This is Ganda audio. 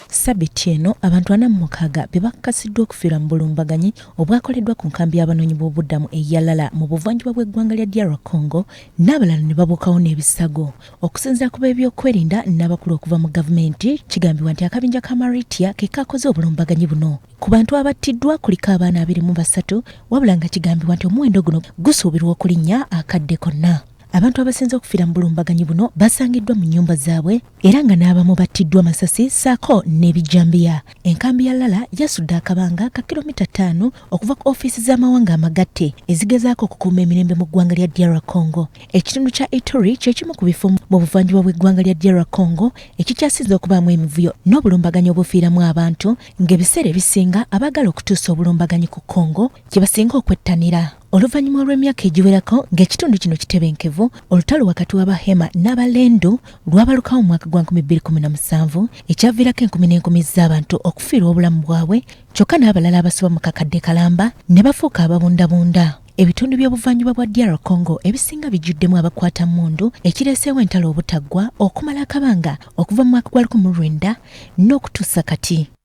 Ssabbiiti eno abantu 46 be bakakasiddwa okufiira mu bulumbaganyi obwakoleddwa ku nkambi y'abanoonyi b'obubuddamu e Yalala mu buvanjuba bw'eggwanga lya DR Congo n'abalala ne babuukawo n'ebisago. Okusinziira ku b'ebyokwerinda n'abakulu okuva mu gavumenti, kigambibwa nti akabinja ka Maritia ke kaakoze obulumbaganyi buno. Ku bantu abattiddwa kuliko abaana 23 wabula nga kigambibwa nti omuwendo guno gusuubirwa okulinnya akadde konna. Abantu abasinze okufiira mu bulumbaganyi buno basangiddwa mu nnyumba zaabwe era nga n'abamu battiddwa masasi ssaako n'ebijambiya. Enkambi ya Lala yasudde akabanga ka kilomita ttaano okuva ku ofiisi z'amawanga amagatte ezigezaako okukuuma emirembe mu ggwanga lya DR Congo. Ekitundu kya Ituri kye kimu ku bifo mu buvanjuba bw'eggwanga lya DR Congo ekikyasinze okubaamu emivuyo n'obulumbaganyi obufiiramu abantu ng'ebiseera ebisinga abaagala okutuusa obulumbaganyi ku Congo kye basinga okwettanira. Oluvannyuma lw'emyaka egiwerako ng'ekitundu kino kitebenkevu, olutalo wakati w'Abahema n'Abalendu lwabalukawo mu mwaka gwa 2017 ekyaviirako enkumi n'enkumi z'abantu okufiirwa obulamu bwabwe kyokka n'abalala abasoba mu kakadde kalamba ne bafuuka ababundabunda. Ebitundu by'obuvanjuba bwa DR Congo ebisinga bijjuddemu abakwata mmundu ekireeseewo entalo obutaggwa okumala akabanga okuva mu mwaka gwa 1900 n'okutuusa kati.